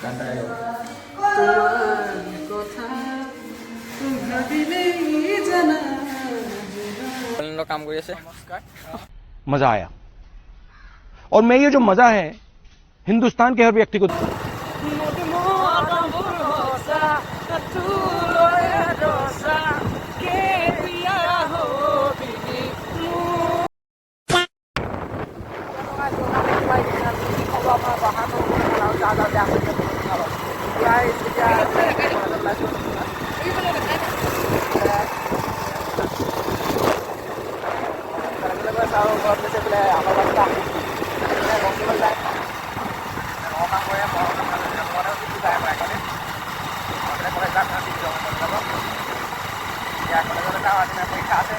গান এটা গাই। তোমাৰ কথা ভাবিলেই জানা। কাম কৰি আছে। मजा आया और मैं ये जो मजा है हिंदुस्तान के हर व्यक्ति को মৰমবোৰ সঁচা, তোলৈ ৰচা, কেতিয়া হবি মোৰ? পৰীক্ষা আছে, পৰীক্ষা আছে।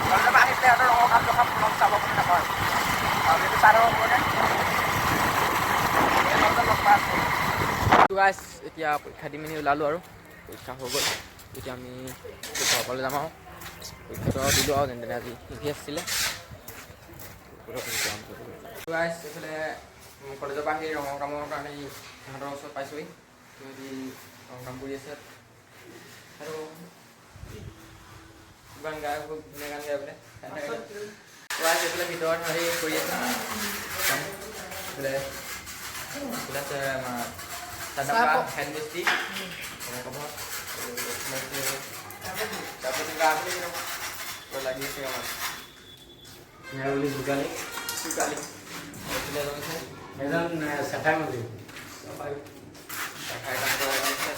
কলেজৰ পৰা আহি পেলাই সিহঁতৰ ৰঙৰ কাম দেখাম, ৰং চাব বুলি নাপায় আৰু এইটো চাই থাকক আপোনালোকে। লগ পাই আছোঁ গাইছ। এতিয়া পৰীক্ষা দি মেলি ওলালোঁ আৰু পৰীক্ষা হৈ গ'ল। এতিয়া আমি ঘৰৰ ফালে যাম আৰু পৰীক্ষাটো আৰু দিলোঁ আৰু যেনে তেনে। আজি ইভিএছ আছিলে গাইছ। এইফালে কলেজৰ পৰা আহি ৰঙৰ কামৰ কাৰণে ইহঁতৰ ওচৰত পাইছোঁহি। সিহঁতি ৰং কাম কৰি আছে আৰু গান গাই, খুব ধুনীয়া গান গাই বোলে। গাইছ, এইফালে ভিতৰত সিহঁতি কৰি আছে কাম। এইফালে এইফালে আছে আমাৰ চাদাকা হেড মিস্ত্ৰী ক'ব। তাৰপিছত গা বুলি লাগি আছে আমাৰ বুলি যোগালী। চুকালি। এইফালে এজন আছে। এজন চেফাই মন্দিৰ। চাফাই কাম কৰা এজন আছে।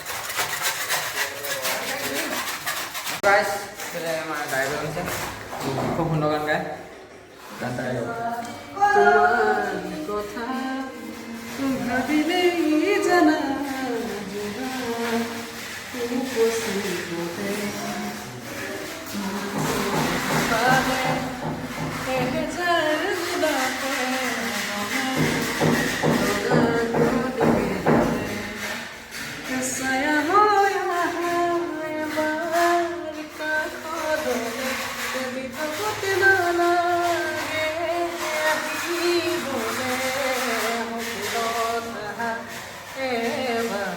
গাইছ, এইফালে আমাৰ ড্ৰাইভাৰ আছে, খুব সুন্দৰ গান গায়। গান এটা গাই। তোমাৰ কথা ভাবিলেই জানা উপস্থিততে পালে এহেজাৰ গোলাপে ৰঙা কলি মেলে। ছায়া হৈ আহা এবাৰ কাষলৈ, বিপদতে নালাগে আহিবলে, সপোনত আহা এবাৰ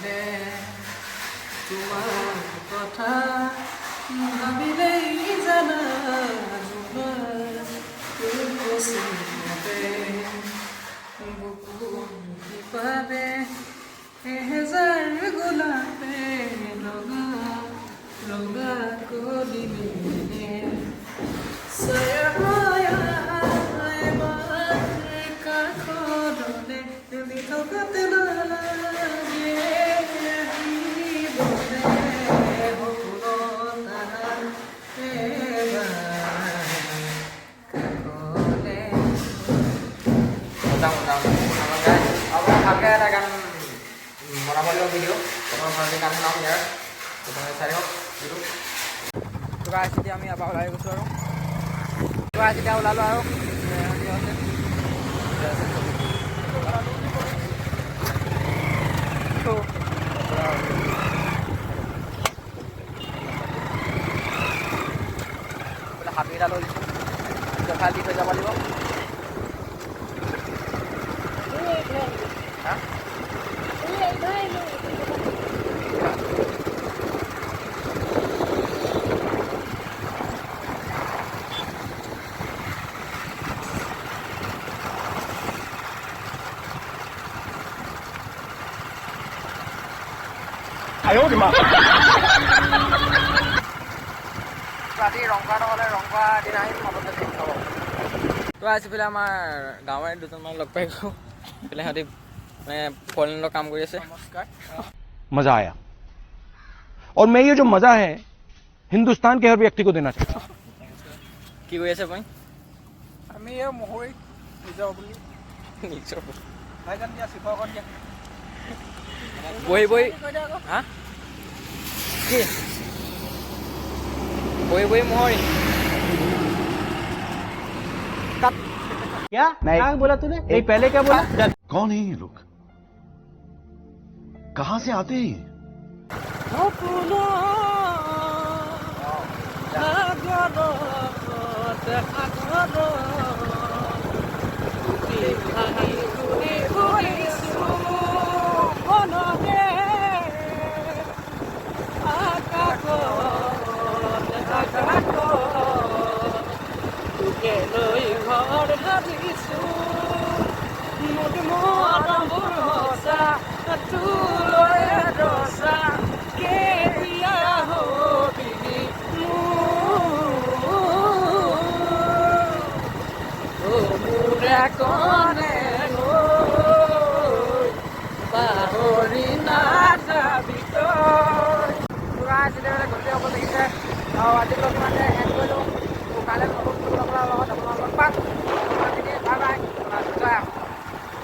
কাষলে। তোমাৰ কথা ভাবিলেই জানা উপস্থিততে বুকুৰ সিপাৰে এহেজাৰ গোলাপে ৰঙা ৰঙা কলি মেলে। ছায়া হৈ আহা এবাৰ কাষলৈ, দিঠকতে নালাগে আহিবলে, সপোনত আহা এবাৰ কাষলে। মজা মজা মজা গাই। আৰু ভালকৈ এটা গান বনাব লাগিব ভিডিঅ'। প্ৰথমে ভালকৈ গান শুনাম ইয়াৰ, প্ৰথমে চাই থাকক ভিডিঅ'। তো গাইছ, এতিয়া আমি ইয়াৰ পৰা ওলাই গৈছোঁ আৰু। তো গাইছ, এতিয়া ওলালোঁ আৰু আছে। তো হাবি এটা লৈ দিছোঁ, জেঠা দি থৈ যাব লাগিব। হা। 哎呦我的妈！ ৰাতি ৰং কৰা নহ'লে ৰং কৰা দিনা আহিম আপোনালোকে চাব। তো আজি পেলাই আমাৰ গাঁৱৰে দুজনমান লগ পাই গ'লোঁ। এইফালে সিহঁতি মানে ফৰেনৰ কাম কৰি আছে। নমস্কাৰ। मजा आया और मैं ये जो मजा है हिंदुस्तान के हर व्यक्ति को देना चाहता हूं। কি কৰি আছে আপুনি? আমি এই মহৰি নিজৰ বুলি। নিজৰ। ভাইজান দিয়া, শিৱসাগৰত দিয়া। বহি বহি। কৈ দে আকৌ। হা, কি বহি বহি মহৰি কাট। क्या क्या बोला तूने? नहीं, पहले क्या बोला? कौन है ये लोग? कहां से आते हैं ये? সপোনত সাগৰত সাগৰত ভাঙি ঘূৰি ফুৰিছো মনতে, আকাশত আকাশত তোকে লৈ ঘৰ সাজিছো। মোৰ মৰমবোৰ সঁচা, তোলৈ ৰচা। কেতিয়া হবি মোৰ? অ মোৰে কণে গৈ পাহৰি নাযাবি তই। পুৰা যেতিয়া গধূলি হ'ব লাগিছে আৰু আজি ব্লগটো মানে এণ্ড কৰিলোঁ। তো কাইলৈ নতুন ব্লগ লগত।